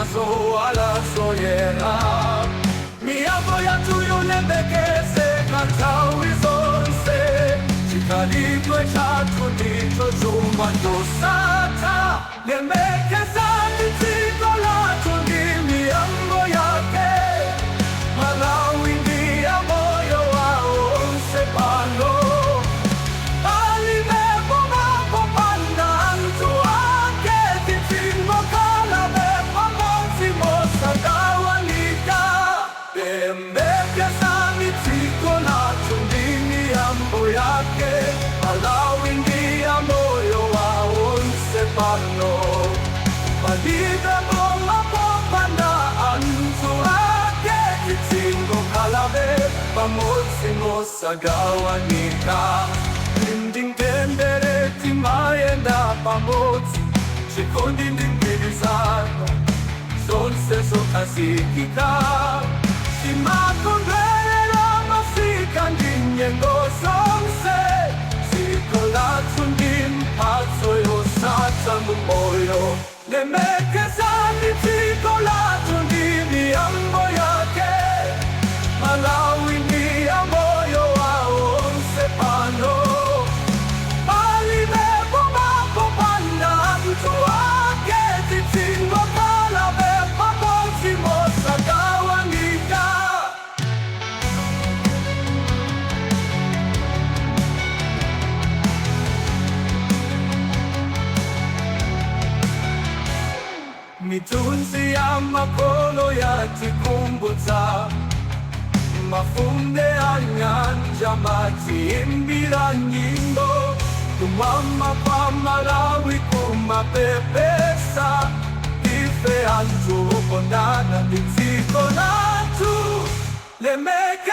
njira zowala zoyera. Miyambo yathu yolemekezeka nthawi zonse. Chikhalidwe chathu ndicho chuma chosatha. Lemekezani dziko lathu ndi miyambo yake. Malawi ndiye moyo wa onse pano. Palibe boma popanda anthu ake. Tidzingokhala pamodzi mosagawanika. Lemekezani dziko lathu ndi miyambo yake. Malawi ndiye moyo wa onse pano. Palibe boma popanda anthu ake. Tidzingokhala pamodzi mosagawanika. Ndi mtendere timayenda pamodzi. Chikondi ndi mgwirizano zonse zokhazikika. Timakondwerera masika ndi nyengo zonse. Dziko lathu ndi mphatso yosatha mumoyo. Lemekezani dziko lathu ndi miyambo yake. Malawi ndiye moyo wa onse pano. Palibe boma popanda anthu ake. Tidzingokhala pamodzi mosagawanika. Mithunzi ya makolo yatikumbutsa. Mafunde a nyanja amatiimbira nyimbo. Kumwamba kwa Malawi kumapepesa. Ife anthu okondana ndi dziko lathu. Lemekezani.